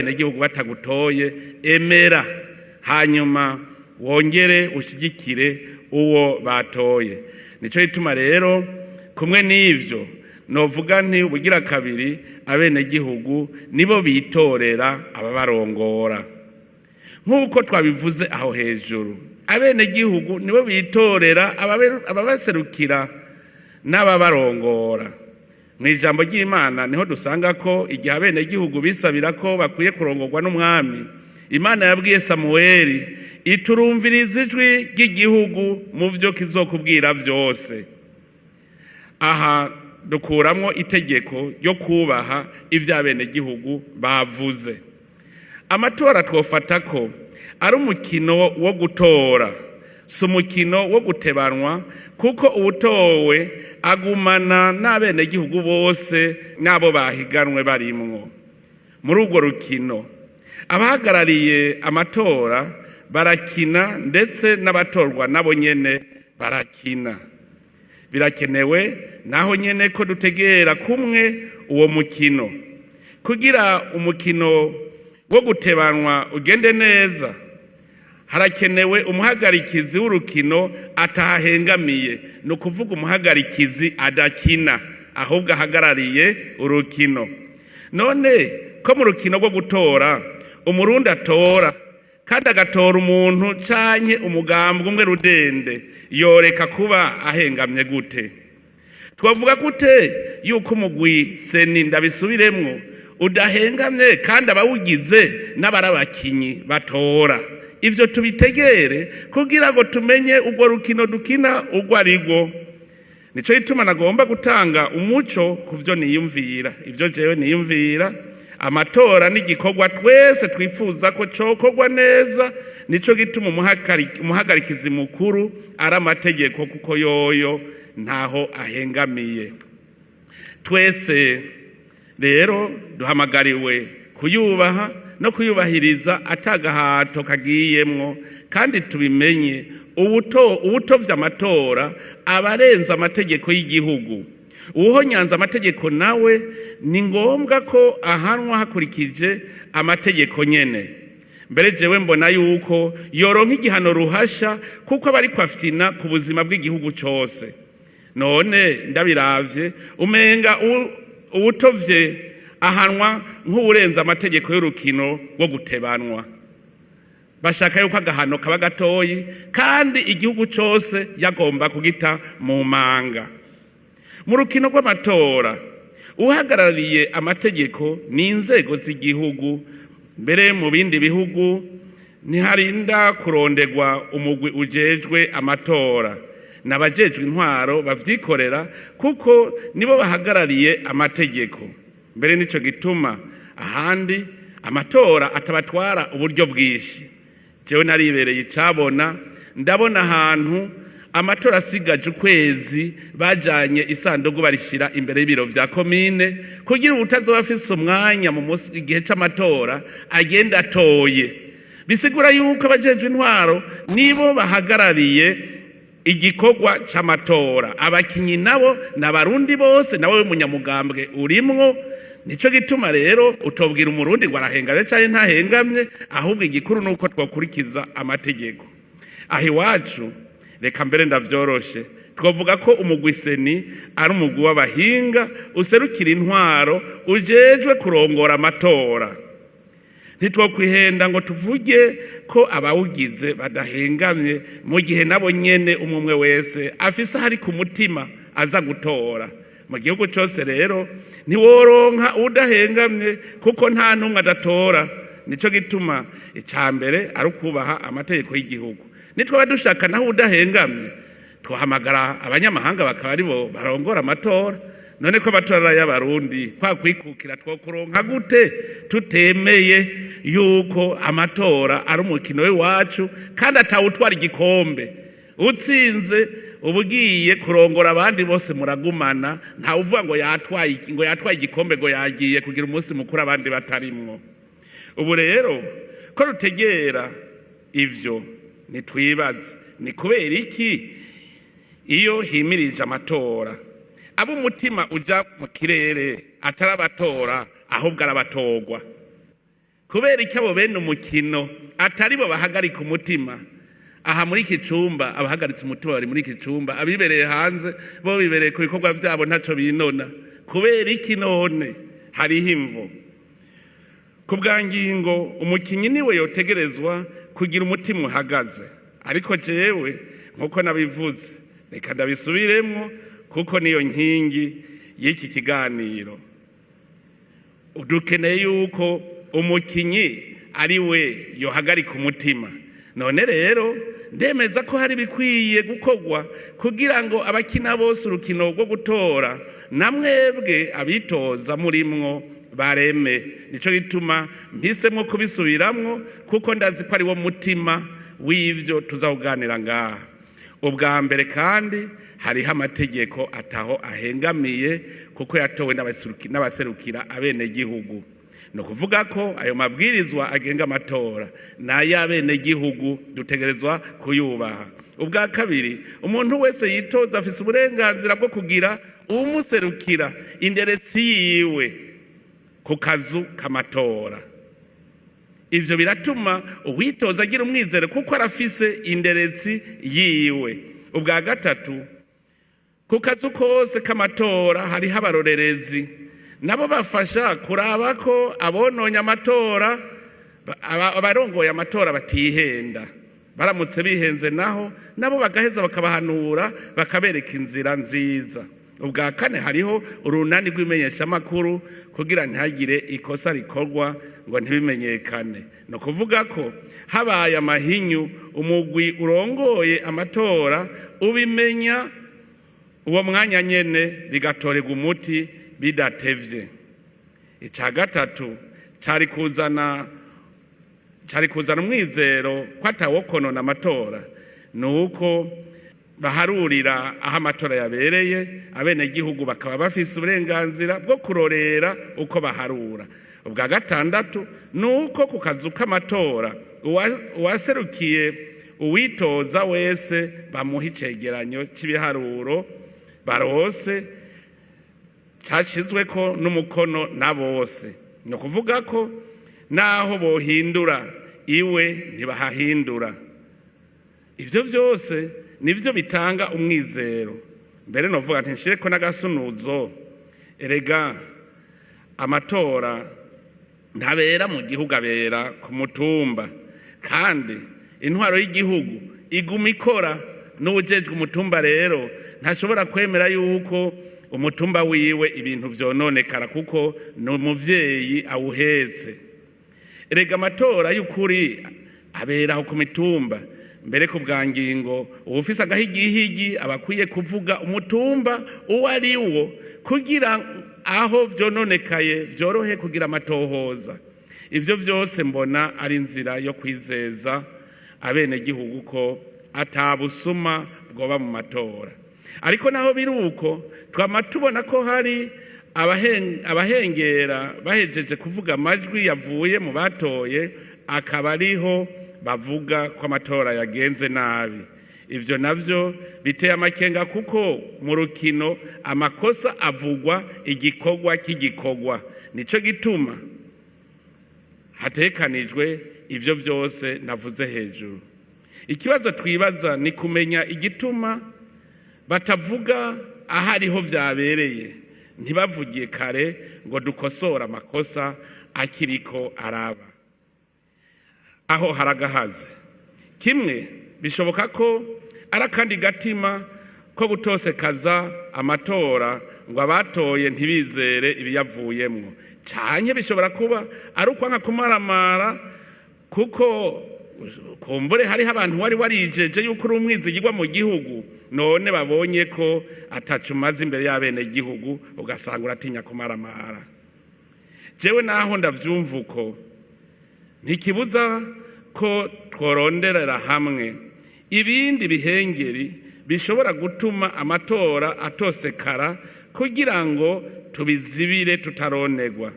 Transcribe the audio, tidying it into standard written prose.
Abenegihugu batagutoye, emera hanyuma wongere ushyigikire uwo batoye. Nico gituma rero kumwe n'ivyo novuga nti ubugira kabiri, abenegihugu nibo bitorera ababarongora. Nk'uko twabivuze aho hejuru, abenegihugu nibo bitorera ababaserukira n'ababarongora. Mu ijambo ry'Imana niho dusanga ko igihe abenegihugu bisabira ko bakwiye kurongorwa n'umwami, Imana yabwiye Samuweli iturumviriza ijwi ry'igihugu mu byo kizokubwira byose. Aha dukuramwo itegeko ryo kubaha ibyo abenegihugu bavuze. Amatora twofata ko ari umukino wo gutora, si umukino wo gutebanwa, kuko uwutowe agumana n'abenegihugu bose n'abo bahiganwe barimwo muri urwo rukino. Abahagarariye amatora barakina, ndetse n'abatorwa nabo nyene barakina. Birakenewe naho nyene ko dutegera kumwe uwo mukino. Kugira umukino wo gutebanwa ugende neza, harakenewe umuhagarikizi w'urukino atahengamiye, ni ukuvuga umuhagarikizi adakina ahubwo ahagarariye urukino. None ko mu rukino rwo gutora Umurundi atora kandi agatora umuntu canke umugambwe umwe rudende, yoreka kuba ahengamye gute? Twavuga gute yuko umugwi CENI, ndabisubiremwo, udahengamye kandi abawugize n'abarabakinyi batora? Ivyo tubitegere kugira ngo tumenye urwo rukino dukina urwo arirwo. Nico gituma nagomba gutanga umuco ku vyo niyumvira, ivyo jewe niyumvira. Amatora n'igikorwa twese twifuza ko cokorwa neza. Nico gituma umuhagarikizi mukuru ari amategeko, kuko yoyo ntaho ahengamiye. Twese rero duhamagariwe kuyubaha no kuyubahiriza atagahato kagiyemwo. Kandi tubimenye, uwutovye amatora aba arenze amategeko y'igihugu. Uwuhonyanze amategeko nawe ni ngombwa ko ahanwa hakurikije amategeko nyene. Mbere jewe mbona yuko yoronka igihano ruhasha, kuko aba ariko afyina ku buzima bw'igihugu cose. None ndabiravye, umenga uwutovye ahanwa nk'uwurenze amategeko y'urukino rwo gutebanwa. Bashaka yuko agahano kaba gatoyi kandi igihugu cose yagomba kugita mu manga. Mu rukino rw'amatora, uhagarariye amategeko ni inzego z'igihugu. Mbere mu bindi bihugu ntiharinda kurondegwa umugwi ujejwe amatora, n'abajejwe intwaro bavyikorera, kuko nibo bahagarariye amategeko. Mbere nico gituma ahandi amatora atabatwara uburyo bwinshi. Jewe naribereye icabona, ndabona ahantu amatora asigaje ukwezi bajanye isanduku barishira imbere y'ibiro vya komine, kugira uwutazoba afise umwanya mu musi igihe c'amatora agenda atoye. Bisigura yuko abajejwe intwaro nibo bahagarariye igikorwa c'amatora, abakinyi nabo n'Abarundi bose, nawe munyamugambwe urimwo. Nico gituma rero utobwira Umurundi ngo arahengamye canke ntahengamye, ahubwo igikuru nuko twokurikiza amategeko. Aho iwacu, reka mbere ndavyoroshe, twavuga ko umugwi CENI ari umugwi w'abahinga userukira intwaro, ujejwe kurongora amatora. Ntitwokwihenda ngo tuvuge ko abawugize badahengamye, mu gihe nabo nyene umwe umwe wese afise ahari ku mutima aza gutora. Mu gihugu cose rero ntiworonka udahengamye, kuko nta n'umwe adatora. Nico gituma ica mbere ari ukubaha amategeko y'igihugu. Nitwaba dushaka naho udahengamye, twahamagara abanyamahanga bakaba aribo barongora amatora. None ko amatora ari ay'Abarundi, kwa kwikukira twokuronka gute tutemeye yuko amatora ari umukino w'iwacu kandi atawutwara igikombe? Utsinze uba ugiye kurongora abandi bose, muragumana. Ntawe uvuga ngo yatwaye ngo yatwaye igikombe, ngo yagiye kugira umunsi mukuru abandi batarimwo. Ubu rero ko rutegera ivyo, nitwibaze ni kubera iki iyo himirije amatora abo umutima uja mu kirere atari abatora ahubwo arabatorwa? Kubera icyo abo bene umukino atari bo bahagarika umutima aha muri iki cumba? Abahagaritse umutima bari muri iki cumba, abibereye hanze bo bibereye ku bikorwa vyabo, ntaco binona. Kubera iki none? Hariho imvo. Ku bwa ngingo, umukinyi niwe yotegerezwa kugira umutima uhagaze. Ariko jewe, nkuko nabivuze, reka ndabisubiremwo kuko niyo nkingi y'iki kiganiro, dukeneye yuko umukinyi ari we yohagarika umutima. None rero ndemeza ko hari ibikwiye gukorwa kugira ngo abakina bose urukino rwo gutora, na mwebwe abitoza murimwo, bareme. Nico gituma mpisemwo kubisubiramwo, kuko ndazi ko ari wo mutima w'ivyo tuzawuganira ngaha. Ubwa mbere kandi, hariho amategeko ataho ahengamiye, kuko yatowe n'abaserukira abenegihugu. Ni ukuvuga ko ayo mabwirizwa agenga amatora ni ay'abenegihugu, dutegerezwa kuyubaha. Ubwa kabiri, umuntu wese yitoza afise uburenganzira bwo kugira uwumuserukira, inderetsi yiwe, ku kazu k'amatora. Ivyo biratuma uwitoza agira umwizero kuko arafise inderetsi yiwe. Ubwa gatatu, ku kazu kose k'amatora hariho abarorerezi, nabo bafasha kuraba ko abononye amatora, abarongoye amatora batihenda. Baramutse bihenze naho, nabo bagaheza bakabahanura, bakabereka inzira nziza. Ubwa kane, hariho urunani rw'imenyeshamakuru kugira ntihagire ikosa rikorwa ngo ntibimenyekane. Ni ukuvuga ko habaye amahinyu, umugwi urongoye amatora ubimenya uwo mwanya nyene, bigatorerwa umuti bidatevye. Ica gatatu cari kuzana umwizero ko atawokonona amatora ni uko baharurira aho amatora yabereye, abenegihugu bakaba bafise uburenganzira bwo kurorera uko baharura. Ubwa gatandatu ni uko ku kazu k'amatora uwaserukiye uwitoza wese bamuha icegeranyo cy'ibiharuro barose, cyashyizweko n'umukono na bose. Ni ukuvuga ko naho bohindura iwe ntibahahindura. Ibyo byose nibyo bitanga umwizero. Mbere novuga nti nshireko n'agasunuzo: erega amatora ntabera mu gihugu, abera ku mutumba, kandi intwaro y'igihugu iguma ikora. N'uwujejwe umutumba rero ntashobora kwemera yuko umutumba wiwe ibintu vyononekara, kuko ni umuvyeyi awuhetse. Erega amatora y'ukuri abera aho ku mitumba. Mbere, ku bwa ngingo, uwufise agahigihigi aba akwiye kuvuga umutumba uwo ari wo, kugira aho vyononekaye vyorohe kugira amatohoza. Ivyo vyose mbona ari inzira yo kwizeza abenegihugu ko atabusuma bwoba mu matora. Ariko naho biri uko, twama tubona ko hari abahengera bahejeje kuvuga amajwi yavuye mu batoye, akaba ariho bavuga ko amatora yagenze nabi. Ivyo navyo biteye amakenga, kuko mu rukino amakosa avugwa igikorwa k'igikorwa. Nico gituma hatekanijwe ivyo vyose navuze hejuru. Ikibazo twibaza ni kumenya igituma batavuga aho ariho vyabereye, ntibavugiye kare ngo dukosore amakosa akiriko araba. Aho haragahaze. Kimwe bishoboka ko ari akandi gatima ko gutosekaza amatora ngo abatoye ntibizere ibiyavuyemwo, canke bishobora kuba ari ukwanka kumaramara, kuko kumbure hariho abantu wari warijeje yuko uri umwizigirwa mu gihugu, none babonye ko ataco umaze imbere y'abenegihugu, ugasanga uratinya kumaramara. Jewe naho ndavyumva uko, ntikibuza ko tworonderera hamwe ibindi bihengeri bishobora gutuma amatora atosekara, kugira ngo tubizibire tutaronegwa.